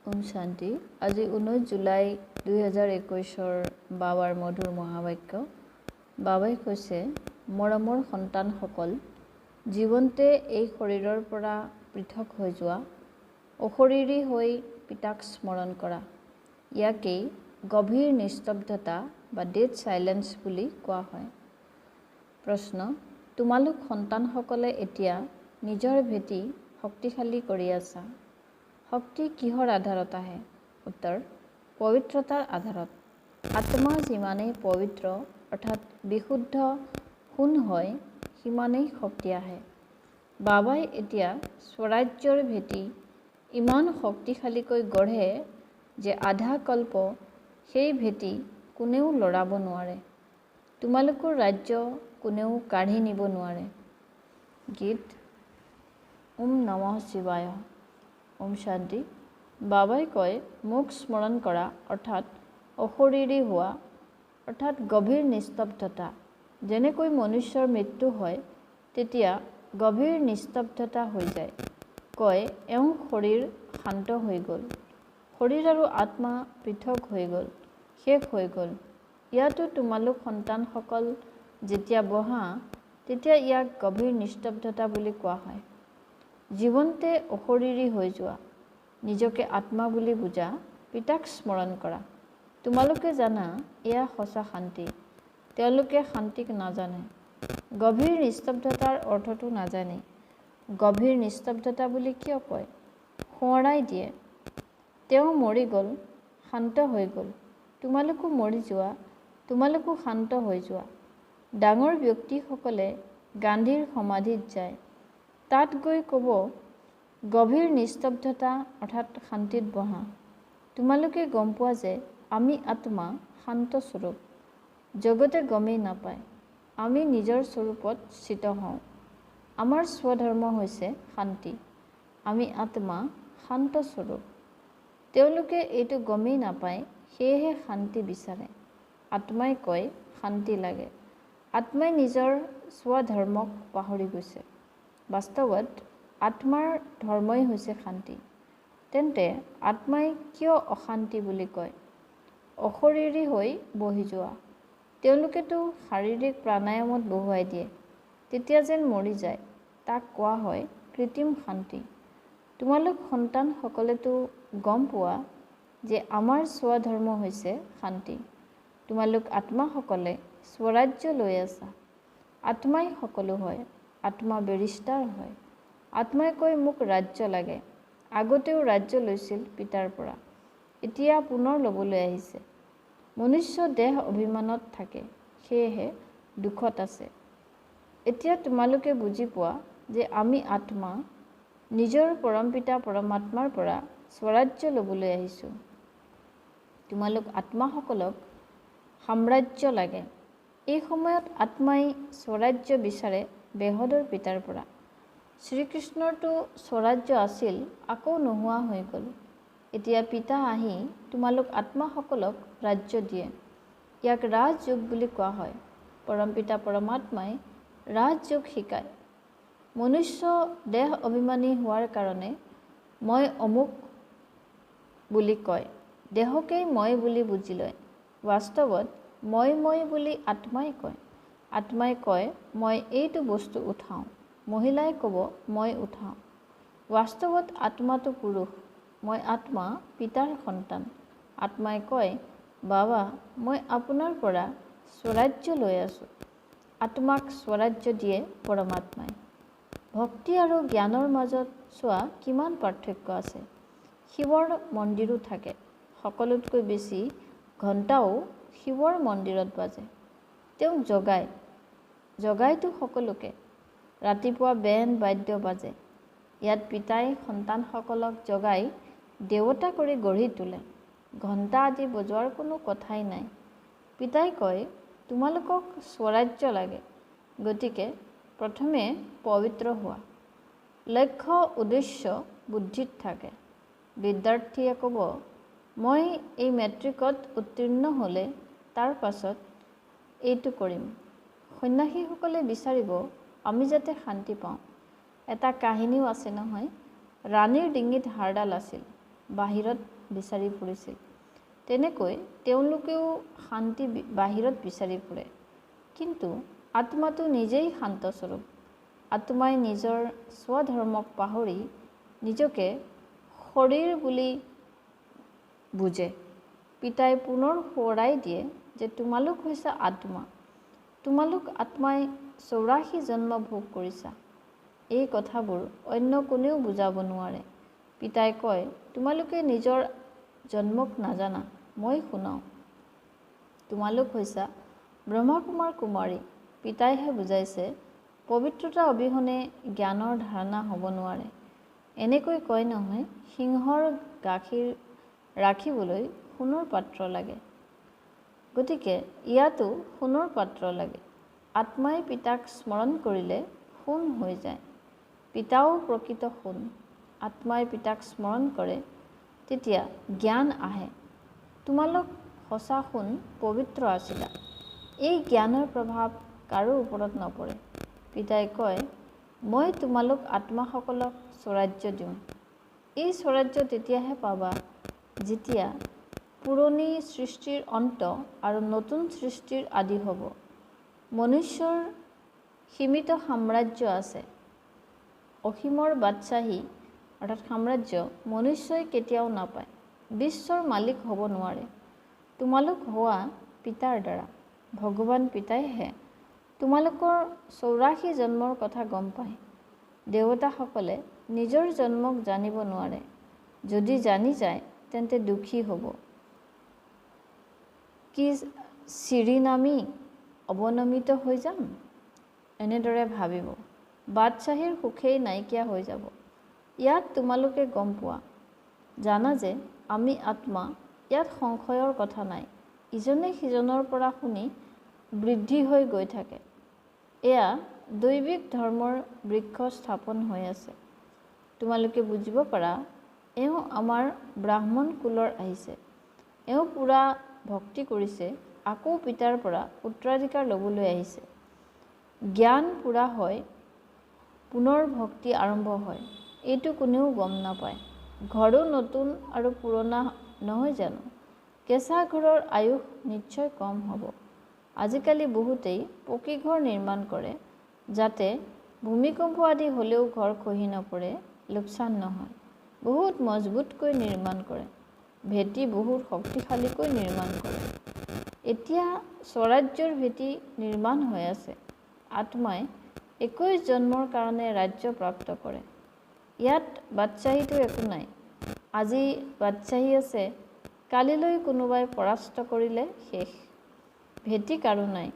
ওম শান্তি। আজি 19 জুলাই 2021ৰ বাবাৰ মধুৰ মহাবাক্য। বাবাই কৈছে, মৰমৰ সন্তানসকল, জীৱন্তে এই শৰীৰৰ পৰা পৃথক হৈ যোৱা, অশৰীৰী হৈ পিতাক স্মৰণ কৰা। ইয়াকেই গভীৰ নিস্তব্ধতা বা ডেড চাইলেন্স বুলি কোৱা হয়। প্ৰশ্ন, তোমালোক সন্তানসকলে এতিয়া নিজৰ ভেটি শক্তিশালী কৰি আছা। শক্তি কিহৰ আধাৰত আহে? উত্তৰ, পবিত্ৰতাৰ আধাৰত। আত্মা যিমানেই পবিত্ৰ অৰ্থাৎ বিশুদ্ধ সোণ হয়, সিমানেই শক্তি আহে। বাবাই এতিয়া স্বৰাজ্যৰ ভেটি ইমান শক্তিশালীকৈ গঢ়ে যে আধা কল্প সেই ভেটি কোনেও লৰাব নোৱাৰে। তোমালোকৰ ৰাজ্য কোনেও কাঢ়ি নিব নোৱাৰে। গীত ওম নমঃ শিৱায়। ওম শান্তি। বাবাই কয়, মোক স্মৰণ কৰা অৰ্থাৎ অশৰীৰী হোৱা, অৰ্থাৎ গভীৰ নিস্তব্ধতা। যেনেকৈ মনুষ্যৰ মৃত্যু হয়, তেতিয়া গভীৰ নিস্তব্ধতা হৈ যায়। কয়, এওঁ শৰীৰ শান্ত হৈ গ'ল, শৰীৰ আৰু আত্মা পৃথক হৈ গ'ল, শেষ হৈ গ'ল। ইয়াতো তোমালোক সন্তানসকল যেতিয়া বহা, তেতিয়া ইয়াক গভীৰ নিস্তব্ধতা বুলি কোৱা হয়। জীৱন্তে অশৰীৰী হৈ যোৱা, নিজকে আত্মা বুলি বুজা, পিতাক স্মৰণ কৰা। তোমালোকে জানা এয়া সঁচা শান্তি। তেওঁলোকে শান্তিক নাজানে, গভীৰ নিস্তব্ধতাৰ অৰ্থটো নাজানে। গভীৰ নিস্তব্ধতা বুলি কিয় কয়? সোঁৱৰাই দিয়ে, তেওঁ মৰি গ'ল, শান্ত হৈ গ'ল। তোমালোকো মৰি যোৱা, তোমালোকো শান্ত হৈ যোৱা। ডাঙৰ ব্যক্তিসকলে গান্ধীৰ সমাধিত যায়, তাত গৈ ক'ব, গভীৰ নিস্তব্ধতা অৰ্থাৎ শান্তিত বহা। তোমালোকে গম পোৱা যে আমি আত্মা শান্ত স্বৰূপ। জগতে গমেই নাপায়। আমি নিজৰ স্বৰূপত স্থিত হওঁ। আমাৰ স্বধৰ্ম হৈছে শান্তি। আমি আত্মা শান্ত স্বৰূপ। তেওঁলোকে এইটো গমেই নাপায়, সেয়েহে শান্তি বিচাৰে। আত্মাই কয়, শান্তি লাগে। আত্মাই নিজৰ স্বধৰ্মক পাহৰি গৈছে। বাস্তৱত আত্মাৰ ধৰ্মই হৈছে শান্তি। তেন্তে আত্মাই কিয় অশান্তি বুলি কয়? অশৰীৰী হৈ বহি যোৱা। তেওঁলোকেতো শাৰীৰিক প্ৰাণায়ামত বহুৱাই দিয়ে, তেতিয়া যেন মৰি যায়। তাক কোৱা হয় কৃত্ৰিম শান্তি। তোমালোক সন্তানসকলেতো গম পোৱা যে আমাৰ স্বধৰ্ম হৈছে শান্তি। তোমালোক আত্মাসকলে স্বৰাজ্য লৈ আছা। আত্মাই সকলো হয়। আত্মা বেৰিষ্টাৰ হয়। আত্মাই কয়, মোক ৰাজ্য লাগে। আগতেও ৰাজ্য লৈছিল পিতাৰ পৰা, এতিয়া পুনৰ ল'বলৈ আহিছে। মনুষ্য দেহ অভিমানত থাকে, সেয়েহে দুখত আছে। এতিয়া তোমালোকে বুজি পোৱা যে আমি আত্মা নিজৰ পৰমপিতা পৰমাত্মাৰ পৰা স্বৰাজ্য ল'বলৈ আহিছোঁ। তোমালোক আত্মাসকলক সাম্ৰাজ্য লাগে। এই সময়ত আত্মাই স্বৰাজ্য বিচাৰে বেহদৰ পিতাৰ পৰা। শ্ৰীকৃষ্ণৰতো স্বৰাজ্য আছিল, আকৌ নোহোৱা হৈ গ'ল। এতিয়া পিতা আহি তোমালোক আত্মাসকলক ৰাজ্য দিয়ে। ইয়াক ৰাজযোগ বুলি কোৱা হয়। পৰমপিতা পৰমাত্মাই ৰাজযোগ শিকায়। মনুষ্য দেহ অভিমানী হোৱাৰ কাৰণে মই অমুক বুলি কয়, দেহকেই মই বুলি বুজি লয়। বাস্তৱত মই মই বুলি আত্মাই কয়। আত্মাই কয়, মই এইটো বস্তু উঠাওঁ। মহিলাই ক'ব, মই উঠাওঁ। বাস্তৱত আত্মাটো পুৰুষ। মই আত্মা পিতাৰ সন্তান। আত্মাই কয়, বাবা, মই আপোনাৰ পৰা স্বৰাজ্য লৈ আছোঁ। আত্মাক স্বৰাজ্য দিয়ে পৰমাত্মাই। ভক্তি আৰু জ্ঞানৰ মাজত চোৱা কিমান পাৰ্থক্য আছে। শিৱৰ মন্দিৰো থাকে, সকলোতকৈ বেছি ঘণ্টাও শিৱৰ মন্দিৰত বাজে। তেওঁক জগায়, জগায়তো সকলোকে। ৰাতিপুৱা বেন বাদ্য বাজে। ইয়াত পিতাই সন্তানসকলক জগাই দেৱতা কৰি গঢ়ি তোলে। ঘণ্টা আদি বজোৱাৰ কোনো কথাই নাই। পিতাই কয়, তোমালোকক স্বৰাজ্য লাগে, গতিকে প্ৰথমে পবিত্ৰ হোৱা। লক্ষ্য উদ্দেশ্য বুদ্ধিত থাকে। বিদ্যাৰ্থীয়ে ক'ব, মই এই মেট্ৰিকত উত্তীৰ্ণ হ'লে তাৰ পাছত এইটো কৰিম। সন্যাসীসকলে বিচাৰিব আমি যাতে শান্তি পাওঁ। এটা কাহিনীও আছে নহয়, ৰাণীৰ ডিঙিত হাৰডাল আছিল। বাহিৰত বিচাৰি ফুৰিছিল, তেনেকৈ তেওঁলোকেও শান্তি বাহিৰত বিচাৰি ফুৰে। কিন্তু আত্মাটো নিজেই শান্তস্বৰূপ। আত্মাই নিজৰ স্বধৰ্মক পাহৰি নিজকে শৰীৰ বুলি বুজে। পিতাই পুনৰ সোঁৱৰাই দিয়ে যে তোমালোক হৈছে আত্মা। তোমালোক আত্মাই 84 জন্ম ভোগ কৰিছা। এই কথাবোৰ অন্য কোনেও বুজাব নোৱাৰে। পিতাই কয়, তোমালোকে নিজৰ জন্মক নাজানা, মই শুনাওঁ। তোমালোক হৈছা ব্ৰহ্মাকুমাৰ কুমাৰী। পিতাইহে বুজাইছে, পবিত্ৰতা অবিহনে জ্ঞানৰ ধাৰণা হ'ব নোৱাৰে। এনেকৈ কয় নহয়, সিংহৰ গাখীৰ ৰাখিবলৈ সোণৰ পাত্ৰ লাগে, গতিকে ইয়াতো সোণৰ পাত্ৰ লাগে। আত্মাই পিতাক স্মৰণ কৰিলে সোণ হৈ যায়। পিতাও প্ৰকৃত সোণ। আত্মাই পিতাক স্মৰণ কৰে, তেতিয়া জ্ঞান আহে। তোমালোক সঁচা সোণ, পবিত্ৰ আছিলা। এই জ্ঞানৰ প্ৰভাৱ কাৰো ওপৰত নপৰে। পিতাই কয়, মই তোমালোক আত্মাসকলক স্বৰাজ্য দিওঁ। এই স্বৰাজ্য তেতিয়াহে পাবা যেতিয়া পুৰণি সৃষ্টিৰ অন্ত আৰু নতুন সৃষ্টিৰ আদি হ'ব। মনুষ্যৰ সীমিত সাম্ৰাজ্য আছে। অসীমৰ বাদশ্বাহী অৰ্থাৎ সাম্ৰাজ্য মনুষ্যই কেতিয়াও নাপায়। বিশ্বৰ মালিক হ'ব নোৱাৰে। তোমালোক হোৱা পিতাৰ দ্বাৰা। ভগৱান পিতাইহে তোমালোকৰ 84 জন্মৰ কথা গম পায়। দেৱতাসকলে নিজৰ জন্মক জানিব নোৱাৰে। যদি জানি যায় তেন্তে দুখী হ'ব। কি চিৰি নামি অৱনমিত হৈ যাম, এনেদৰে ভাবিব। বাদশ্বাহীৰ সুখেই নাইকিয়া হৈ যাব। ইয়াত তোমালোকে গম পোৱা, জানা যে আমি আত্মা, ইয়াত সংশয়ৰ কথা নাই। ইজনে সিজনৰ পৰা শুনি বৃদ্ধি হৈ গৈ থাকে। এয়া দৈৱিক ধৰ্মৰ বৃক্ষ স্থাপন হৈ আছে। তোমালোকে বুজিব পাৰা, এওঁ আমাৰ ব্ৰাহ্মণ কুলৰ আহিছে, এওঁ পূৰা ভক্তি কৰিছে, আকৌ পিতাৰ পৰা উত্তৰাধিকাৰ ল'বলৈ আহিছে। জ্ঞান পূৰা হয়, পুনৰ ভক্তি আৰম্ভ হয়। এইটো কোনেও গম নাপায়। ঘৰো নতুন আৰু পুৰণা নহয় জানো? কেঁচা ঘৰৰ আয়ুস নিশ্চয় কম হ'ব। আজিকালি বহুতেই পকী ঘৰ নিৰ্মাণ কৰে, যাতে ভূমিকম্প আদি হ'লেও ঘৰ খহি নপৰে, লোকচান নহয়। বহুত মজবুতকৈ নিৰ্মাণ কৰে, ভেটি বহুত শক্তিশালীকৈ নিৰ্মাণ কৰে। এতিয়া স্বৰাজ্যৰ ভেটি নিৰ্মাণ হৈ আছে। আত্মাই 21 জন্মৰ কাৰণে ৰাজ্য প্ৰাপ্ত কৰে। ইয়াত বাদশ্বাহীটো একো নাই। আজি বাদশ্বাহী আছে, কালিলৈ কোনোবাই পৰাস্ত কৰিলে শেষ। ভেটি কাৰো নাই,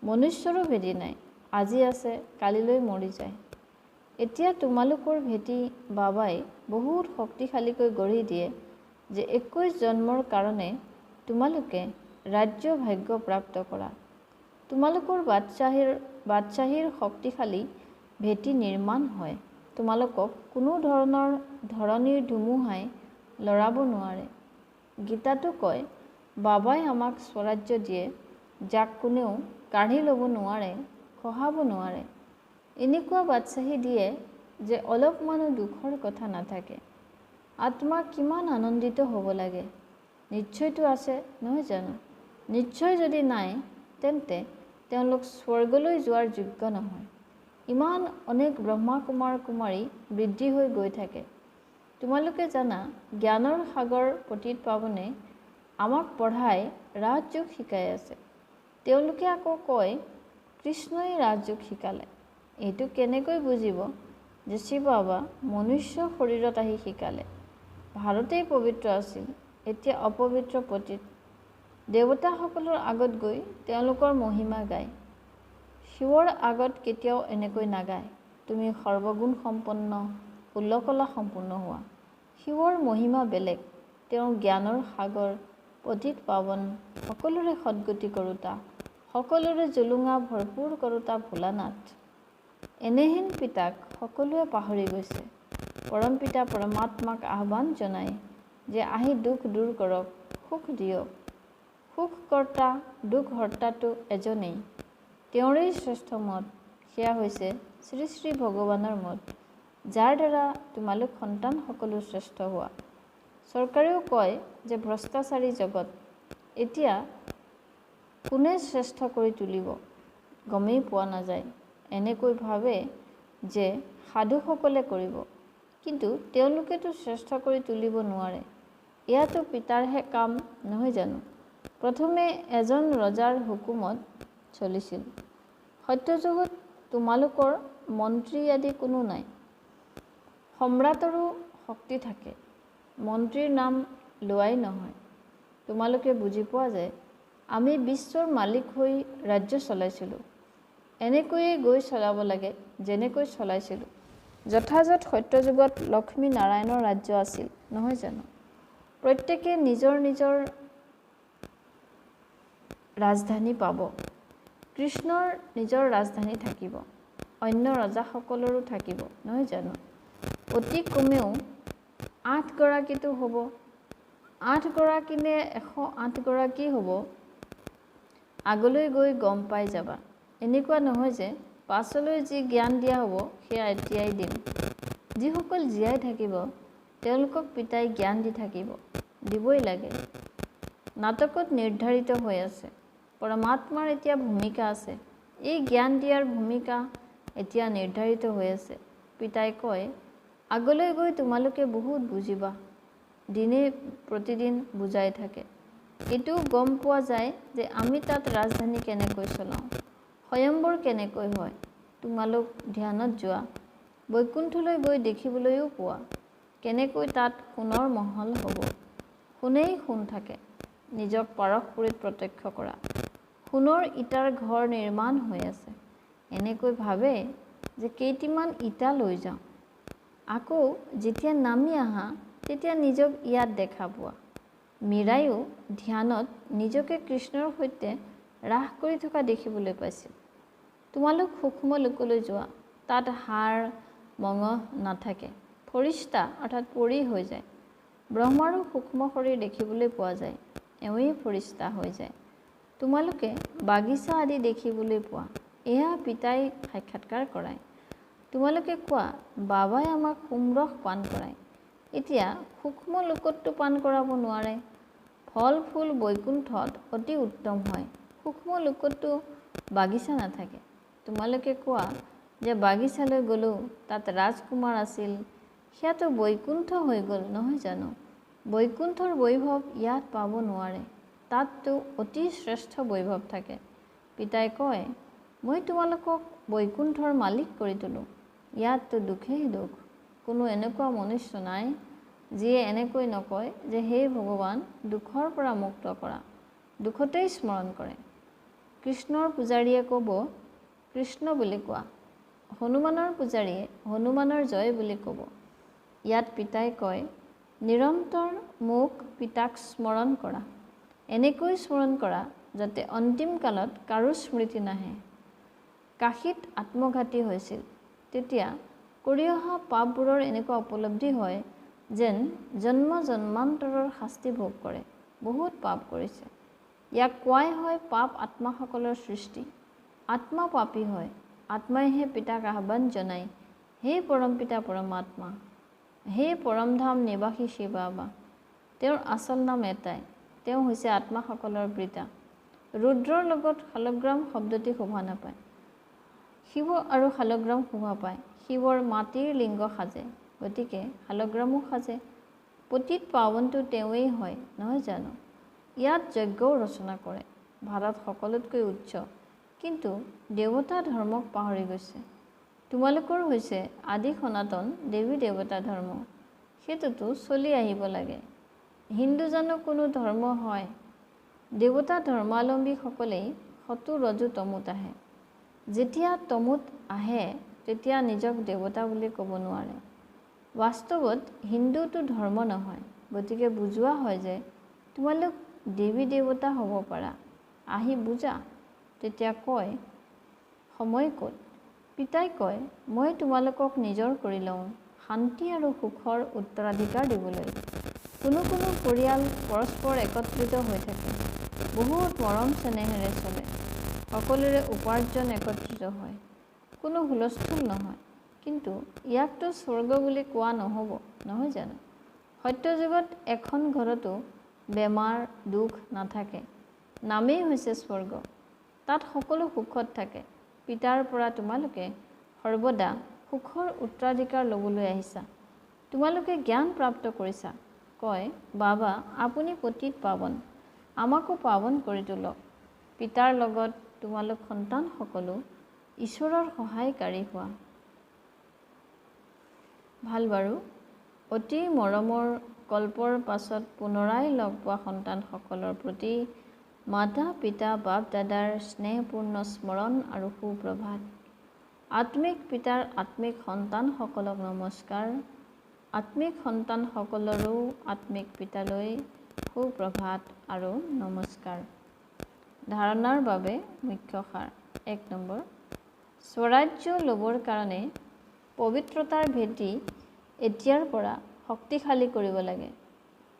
মনুষ্যৰো ভেটি নাই। আজি আছে, কালিলৈ মৰি যায়। এতিয়া তোমালোকৰ ভেটি বাবাই বহুত শক্তিশালীকৈ গঢ়ি দিয়ে যে 21 জন্মৰ কাৰণে তোমালোকে ৰাজ্য ভাগ্য প্ৰাপ্ত কৰা। তোমালোকৰ বাদশ্বাহীৰ শক্তিশালী ভেটি নিৰ্মাণ হয়। তোমালোকক কোনো ধৰণৰ ধৰণীৰ ধুমুহাই লৰাব নোৱাৰে। গীতাতো কয়, বাবাই আমাক স্বৰাজ্য দিয়ে, যাক কোনেও কাঢ়ি ল'ব নোৱাৰে, খহাব নোৱাৰে। এনেকুৱা বাদশ্বাহী দিয়ে যে অলপমানো দুখৰ কথা নাথাকে। আত্মা কিমান আনন্দিত হ'ব লাগে। নিশ্চয়তো আছে নহয় জানো? নিশ্চয় যদি নাই, তেন্তে তেওঁলোক স্বৰ্গলৈ যোৱাৰ যোগ্য নহয়। ইমান অনেক ব্ৰহ্মাকুমাৰ কুমাৰী বৃদ্ধি হৈ গৈ থাকে। তোমালোকে জানা, জ্ঞানৰ সাগৰ পতিত পাৱনে আমাক পঢ়াই ৰাজযোগ শিকাই আছে। তেওঁলোকে আকৌ কয়, কৃষ্ণই ৰাজযোগ শিকালে। এইটো কেনেকৈ বুজিব যে শিৱ বাবা মনুষ্য শৰীৰত আহি শিকালে? ভাৰতেই পবিত্ৰ আছিল, এতিয়া অপবিত্ৰ পতিত। দেৱতাসকলৰ আগত গৈ তেওঁলোকৰ মহিমা গায়। শিৱৰ আগত কেতিয়াও এনেকৈ নাগায়, তুমি সৰ্বগুণ সম্পন্ন, ষোল্লকলা সম্পূৰ্ণ হোৱা। শিৱৰ মহিমা বেলেগ। তেওঁ জ্ঞানৰ সাগৰ, পতিত পাৱন, সকলোৰে সদ্গতি কৰোঁতা, সকলোৰে জুলুঙা ভৰপূৰ কৰোঁতা ভোলানাথ। এনেহেন পিতাক সকলোৱে পাহৰি গৈছে। পৰমপিতা পৰমাত্মাক আহ্বান জনায় যে আহি দুখ দূৰ কৰক, সুখ দিয়ক। সুখকৰ্তা দুখহৰ্তাটো এজনেই, তেওঁৰেই শ্ৰেষ্ঠ মত, সেয়া হৈছে শ্ৰী শ্ৰী ভগৱানৰ মত, যাৰ দ্বাৰা তোমালোক সন্তানসকলো শ্ৰেষ্ঠ হোৱা। চৰকাৰেও কয় যে ভ্ৰষ্টাচাৰী জগত। এতিয়া কোনে শ্ৰেষ্ঠ কৰি তুলিব গমেই পোৱা নাযায়। এনেকৈ ভাবে যে সাধুসকলে কৰিব, কিন্তু তেওঁলোকেতো শ্ৰেষ্ঠ কৰি তুলিব নোৱাৰে। এয়াতো পিতাৰহে কাম নহয় জানো? প্ৰথমে এজন ৰজাৰ হুকুমত চলিছিল। সত্যযুগত তোমালোকৰ মন্ত্ৰী আদি কোনো নাই। সম্ৰাটৰো শক্তি থাকে, মন্ত্ৰীৰ নাম লোৱাই নহয়। তোমালোকে বুজি পোৱা যে আমি বিশ্বৰ মালিক হৈ ৰাজ্য চলাইছিলোঁ। এনেকৈয়ে গৈ চলাব লাগে যেনেকৈ চলাইছিলোঁ। যথাযথ সত্যযুগত লক্ষ্মী নাৰায়ণৰ ৰাজ্য আছিল নহয় জানো? প্ৰত্যেকে নিজৰ নিজৰ ৰাজধানী পাব। কৃষ্ণৰ নিজৰ ৰাজধানী থাকিব, অন্য ৰজাসকলৰো থাকিব নহয় জানো? অতি কমেও 8 গৰাকীতো হ'ব। 8 গৰাকী নে 108 গৰাকী হ'ব, আগলৈ গৈ গম পাই যাবা। এনেকুৱা নহয় যে পাছলৈ যি জ্ঞান দিয়া হ'ব সেয়া এতিয়াই দিম। যিসকল জীয়াই থাকিব তেওঁলোকক পিতাই জ্ঞান দি থাকিব, দিবই লাগে। নাটকত নিৰ্ধাৰিত হৈ আছে। পৰমাত্মাৰ এতিয়া ভূমিকা আছে। এই জ্ঞান দিয়াৰ ভূমিকা এতিয়া নিৰ্ধাৰিত হৈ আছে। পিতাই কয়, আগলৈ গৈ তোমালোকে বহুত বুজিবা। দিনে প্ৰতিদিন বুজাই থাকে। এইটোও গম পোৱা যায় যে আমি তাত ৰাজধানী কেনেকৈ চলাওঁ, স্বয়ম্বৰ কেনেকৈ হয়। তোমালোক ধ্যানত যোৱা, বৈকুণ্ঠলৈ গৈ দেখিবলৈও পোৱা কেনেকৈ তাত সোণৰ মহল হ'ব। সোণেই সোণ থাকে। নিজক পাৰসপুৰীত প্ৰত্যক্ষ কৰা। সোণৰ ইটাৰ ঘৰ নিৰ্মাণ হৈ আছে। এনেকৈ ভাবে যে কেইটিমান ইটা লৈ যাওঁ। আকৌ যেতিয়া নামি আহা তেতিয়া নিজক ইয়াত দেখা পোৱা। মীৰায়ো ধ্যানত নিজকে কৃষ্ণৰ সৈতে ৰাস কৰি থকা দেখিবলৈ পাইছিল। তোমালোক সূক্ষ্ম লোকলৈ যোৱা, তাত হাড় মঙহ নাথাকে। ফৰিস্তা অৰ্থাৎ পৰী হৈ যায়। ব্ৰহ্মাৰো সূক্ষ্ম শৰীৰ দেখিবলৈ পোৱা যায়। এওঁৱেই ফৰিস্তা হৈ যায়। তোমালোকে বাগিচা আদি দেখিবলৈ পোৱা। এয়া পিতাই সাক্ষাৎকাৰ কৰায়। তোমালোকে কোৱা, বাবাই আমাক সোমৰস পান কৰায়। এতিয়া সূক্ষ্ম লোকততো পান কৰাব নোৱাৰে। ফল ফুল বৈকুণ্ঠত অতি উত্তম হয়। সূক্ষ্ম লোকততো বাগিচা নাথাকে। তোমালোকে কোৱা যে বাগিচালৈ গ'লোঁ, তাত ৰাজকুমাৰ আছিল, সেয়াতো বৈকুণ্ঠ হৈ গ'ল নহয় জানো? বৈকুণ্ঠৰ বৈভৱ ইয়াত পাব নোৱাৰে। তাততো অতি শ্ৰেষ্ঠ বৈভৱ থাকে। পিতাই কয়, মই তোমালোকক বৈকুণ্ঠৰ মালিক কৰি তোলোঁ। ইয়াততো দুখেই দুখ। কোনো এনেকুৱা মনুষ্য নাই যিয়ে এনেকৈ নকয় যে হে ভগৱান, দুখৰ পৰা মুক্ত কৰা। দুখতেই স্মৰণ কৰে। কৃষ্ণৰ পূজাৰীয়ে ক'ব, কৃষ্ণ বুলি কোৱা। হনুমানৰ পূজাৰীয়ে হনুমানৰ জয় বুলি ক'ব। ইয়াত পিতাই কয়, নিৰন্তৰ মোক পিতাক স্মৰণ কৰা। এনেকৈ স্মৰণ কৰা যাতে অন্তিম কালত কাৰো স্মৃতি নাহে। কাশীত আত্মঘাতী হৈছিল, তেতিয়া কৰি অহা পাপবোৰৰ এনেকুৱা উপলব্ধি হয় যেন জন্ম জন্মান্তৰৰ শাস্তি ভোগ কৰে। বহুত পাপ কৰিছে। ইয়াক কোৱাই হয় পাপ আত্মাসকলৰ সৃষ্টি। আত্মা পাপী হয়। আত্মাইহে পিতাক আহ্বান জনায়, হে পৰমপিতা পৰমাত্মা, হে পৰমধাম নিবাসী শিৱ বাবা। তেওঁৰ আচল নাম এটাই, তেওঁ হৈছে আত্মাসকলৰ পিতা। ৰুদ্ৰৰ লগত শালগ্ৰাম শব্দটি শোভা নাপায়। শিৱ আৰু শালগ্ৰাম শোভা পায়। শিৱৰ মাটিৰ লিংগ সাজে, গতিকে শালগ্ৰামো সাজে। পতিত পাৱনটো তেওঁৱেই হয় নহয় জানো? ইয়াত যজ্ঞও ৰচনা কৰে। ভাৰত সকলোতকৈ উচ্চ, কিন্তু দেৱতা ধৰ্মক পাহৰি গৈছে। তোমালোকৰ হৈছে আদি সনাতন দেৱী দেৱতা ধৰ্ম, সেইটোতো চলি আহিব লাগে। হিন্দু জানো কোনো ধৰ্ম হয়? দেৱতা ধৰ্মাৱলম্বীসকলেই সতো ৰজো তমোত আহে। যেতিয়া তমোত আহে তেতিয়া নিজক দেৱতা বুলি ক'ব নোৱাৰে। বাস্তৱত হিন্দুটো ধৰ্ম নহয়, গতিকে বুজোৱা হয় যে তোমালোক দেৱী দেৱতা হ'ব পাৰা। আহি বুজা। তেতিয়া কয়, সময় ক'ত? পিতাই কয়, মই তোমালোকক নিজৰ কৰি লওঁ শান্তি আৰু সুখৰ উত্তৰাধিকাৰ দিবলৈ। কোনো কোনো পৰিয়াল পৰস্পৰ একত্ৰিত হৈ থাকে, বহুত মৰম চেনেহেৰে চলে। সকলোৰে উপাৰ্জন একত্ৰিত হয়, কোনো হুলস্থুল নহয়। কিন্তু ইয়াকতো স্বৰ্গ বুলি কোৱা নহ'ব নহয় জানো? সত্যযুগত এখন ঘৰতো বেমাৰ দুখ নাথাকে। নামেই হৈছে স্বৰ্গ। তাত সকলো সুখত থাকে। পিতাৰ পৰা তোমালোকে সৰ্বদা সুখৰ উত্তৰাধিকাৰ ল'বলৈ আহিছা। তোমালোকে জ্ঞান প্ৰাপ্ত কৰিছা। কয়, বাবা আপুনি পতিত পাৱন, আমাকো পাৱন কৰি তোলক। পিতাৰ লগত তোমালোক সন্তানসকলো ঈশ্বৰৰ সহায়কাৰী হোৱা। ভাল বাৰু, অতি মৰমৰ কল্পৰ পাছত পুনৰাই লগ পোৱা সন্তানসকলৰ প্ৰতি মাতা পিতা বাপ দাদাৰ স্নেহপূৰ্ণ স্মৰণ আৰু সুপ্ৰভাত। আত্মিক পিতাৰ আত্মিক সন্তানসকলক নমস্কাৰ। আত্মিক সন্তানসকলৰো আত্মিক পিতালৈ সুপ্ৰভাত আৰু নমস্কাৰ। ধাৰণাৰ বাবে মুখ্য সাৰ। 1 নম্বৰ, স্বৰাজ্য ল'বৰ কাৰণে পবিত্ৰতাৰ ভেটি এতিয়াৰ পৰা শক্তিশালী কৰিব লাগে।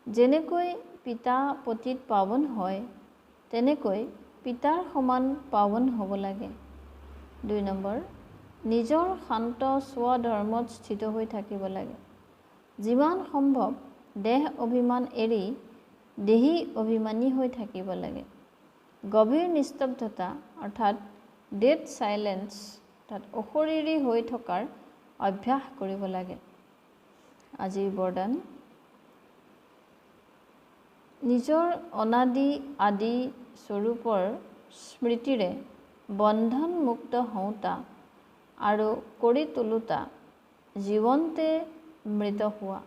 যেনেকৈ পিতা পতিত পাৱন হয়, তেনেকৈ পিতাৰ সমান পাৱন হ'ব লাগে। 2 নম্বৰ, নিজৰ শান্ত স্বধৰ্মত স্থিত হৈ থাকিব লাগে। যিমান সম্ভৱ দেহ অভিমান এৰি দেহী অভিমানী হৈ থাকিব লাগে। গভীৰ নিস্তব্ধতা অৰ্থাৎ ডেড চাইলেন্স অৰ্থাৎ অশৰীৰী হৈ থকাৰ অভ্যাস কৰিব লাগে। আজিৰ বৰদান, নিজৰ অনাদি আদি স্বৰূপৰ স্মৃতিৰে বন্ধনমুক্ত হওঁতা আৰু কৰি তোলোতা জীৱন্তে মৃত হোৱা।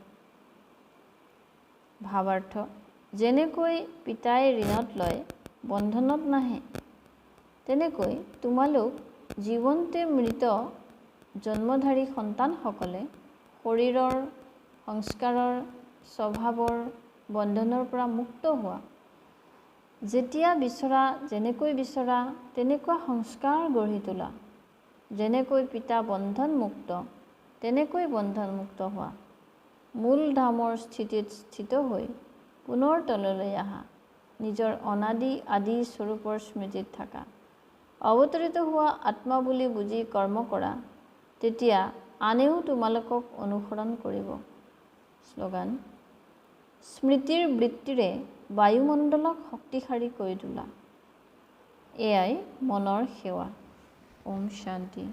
ভাৱাৰ্থ, যেনেকৈ পিতাই ঋণত লয়, বন্ধনত নাহে, তেনেকৈ তোমালোক জীৱন্তে মৃত জন্মধাৰী সন্তানসকলে শৰীৰৰ, সংস্কাৰৰ, স্বভাৱৰ বন্ধনৰ পৰা মুক্ত হোৱা। যেতিয়া বিচৰা, যেনেকৈ বিচৰা তেনেকুৱা সংস্কাৰ গঢ়ি তোলা। যেনেকৈ পিতা বন্ধনমুক্ত, তেনেকৈ বন্ধনমুক্ত হোৱা। মূল ধামৰ স্থিতিত স্থিত হৈ পুনৰ তললৈ আহা। নিজৰ অনাদি আদি স্বৰূপৰ স্মৃতিত থাকা। অৱতৰিত হোৱা আত্মা বুলি বুজি কৰ্ম কৰা, তেতিয়া আনেও তোমালোকক অনুসৰণ কৰিব। শ্লোগান, স্মৃতিৰ বৃত্তিৰে বায়ুমণ্ডলক শক্তিশালী কৰি তোলা। এয়াই মনৰ সেৱা। ওম শান্তি।